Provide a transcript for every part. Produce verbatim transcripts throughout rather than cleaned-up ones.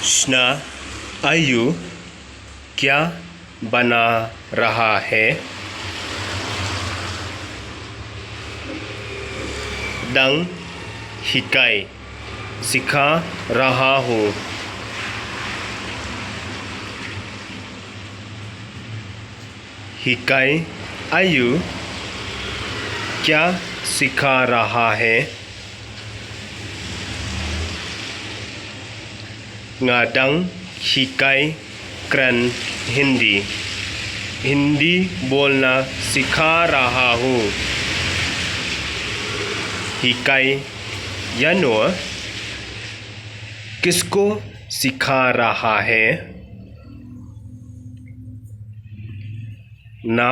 Shna Ayu kya bana raha hai? Dang hikai, sikha raha hu. Hikai Ayu kya sikha raha hai? Nga dang hikai kren Hindi. Hindi bolna sikha raha hu. Hikai yano kisko sikha raha hai? Na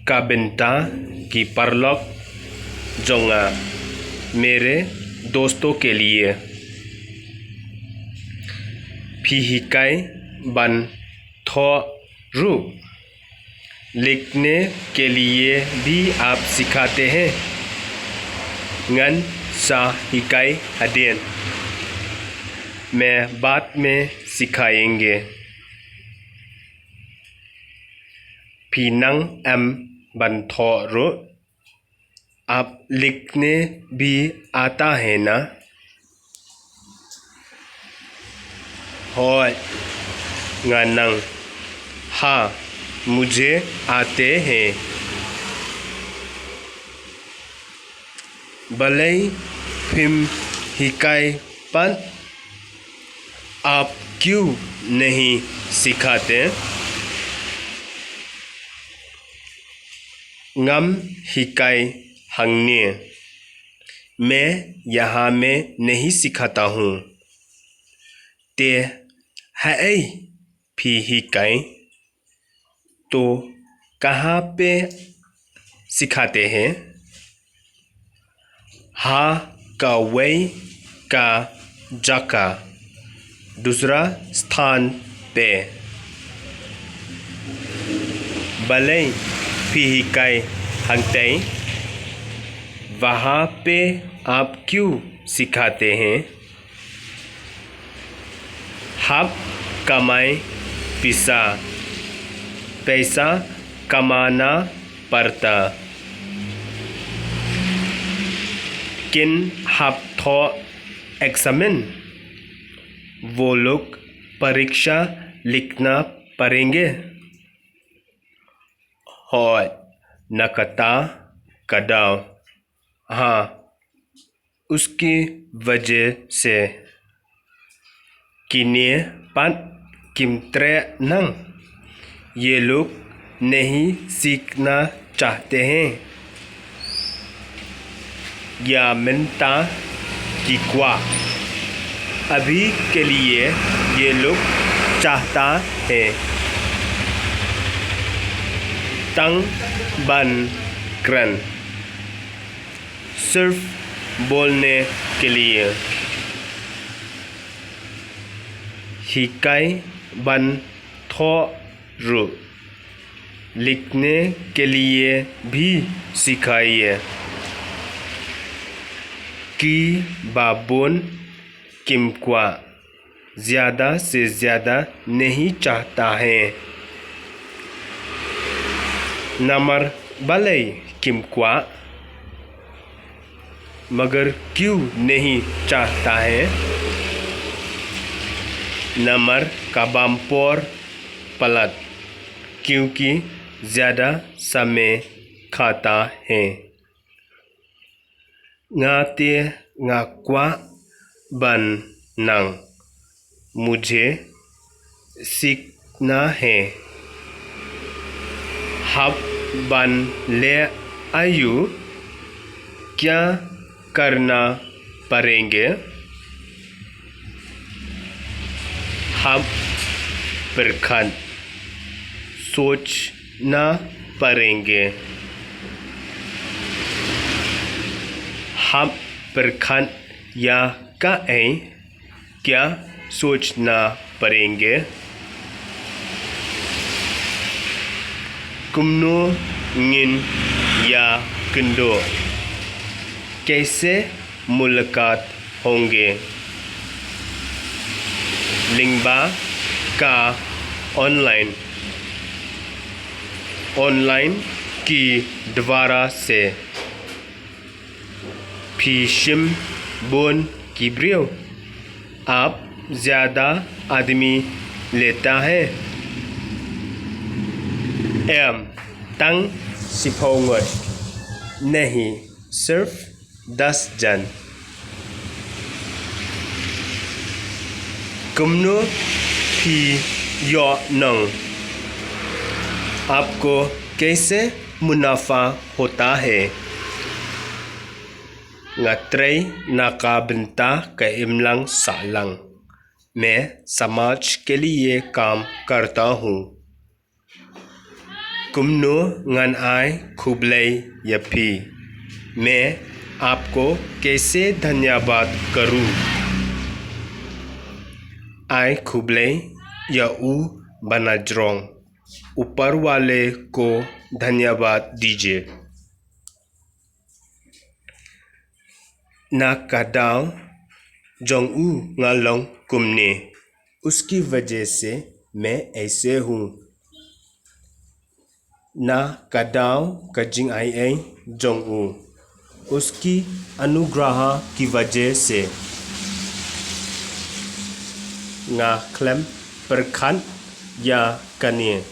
ka bynta ki paralok jong nga, mere dosto ke liye. Phi hikai ban thoh ruh? Likhne ke liye bhi aap sikhate hain? Ngan sa hikai hadien. Main baad mein sikhayenge. Phi nang em ban thoh ruh? Aap likhne bhi aata hai na? Hooid, nga nang. Ha, mujhe aate hain. Balei phim hikai pat? Aap kyu nahi sikhate? Ngam hikai hangne. Main yaha mein nahi sikhata hu. Te haei phi hikai? To kaha pe sikhate hain? Ha kawei ka jaka, dusra sthan pe. Balei phi hikai hangtei? Waha pe aap kyu sikhate hain? Hap kamai pisa, paisa kamana padta. Kin hap thoh eksamin? Wo log pariksha likhna padenge. Hooid, na kata ka daw. Ha, uski wajah se. Kine pat kim treh nang. Ye log nahi sikhna chahte hain. Ya mynta ki kwah. Abhi ke liye ye log chahta hai. Tang ban kren. Sirf bolne ke liye. Hikai ban thoh ruh. Likhne ke liye bhi sikhaiye. Ki babun kim kwah. Zyada se zyada nahi chahta hai. Namar balei kim kwah? Magar kyu nahi chahta hai? Namar ka bam por palat. Kyunki zyada samay khata hai. Nga te nga kwah ban nang. Mujhe sikhna hai. Hap ban leh ayu, kya karna padenge? Hap pyrkhat, sochna padenge. Hap pyrkhat ïa kaei, kya sochna padenge? Kumno ngin ïakynduh? Kaise mulaqat honge? lyngba ka online, online ki dwara se. Phi shim bun ki briew? आप ज़्यादा आदमी लेता है? Em, tang shiphew ngut. नहीं, सिर्फ दस जन. Kumno phi ïoh nong? आपको कैसे मुनाफा होता है? Nga trei na ka bynta ka imlang sahlang. मैं समाज के लिए काम करता हूँ. Kumno ngan ai khublei ïa phi? मैं आपको कैसे धन्यवाद करूं? Ai khublei ïa u ba na jrong. ऊपर वाले को धन्यवाद दीजिए. Na ka daw jong u nga long kumne. उसकी वजह से मैं ऐसे हूँ. Na ka daw ka jingaiei jong u. उसकी अनुग्रह की वजह से. Nga khlem pyrkhat ïa kane.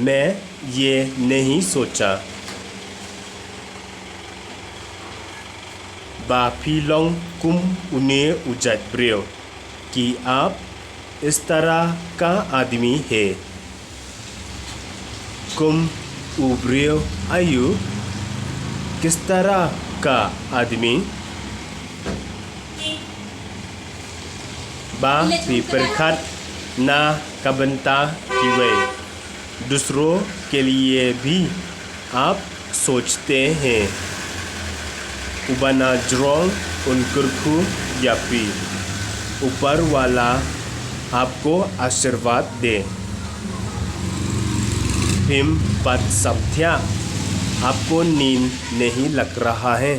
मैं ये नहीं सोचा. Ba phi long kum une u jait briew. कि आप इस तरह का आदमी है. Kum u briew aïu? किस तरह का आदमी? Ba phi pyrkhat na ka bynta kiwei. दूसरों के लिए भी आप सोचते हैं. U ba na jrong un kyrkhu ïa phi. ऊपर वाला आपको आशीर्वाद दे. Phim pat samthiah. आपको नींद नहीं लग रहा है.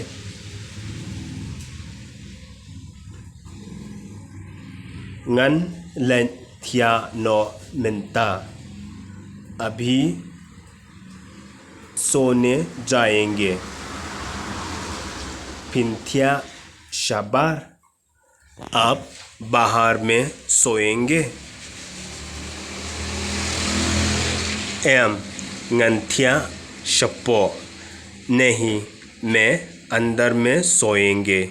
Ngan leit thiah noh mynta. अभी सोने जाएंगे. Phin thiah shabar. आप बाहर में सोएंगे. Em, ngan thiah shapoh. नहीं, मैं अंदर में सोएंगे.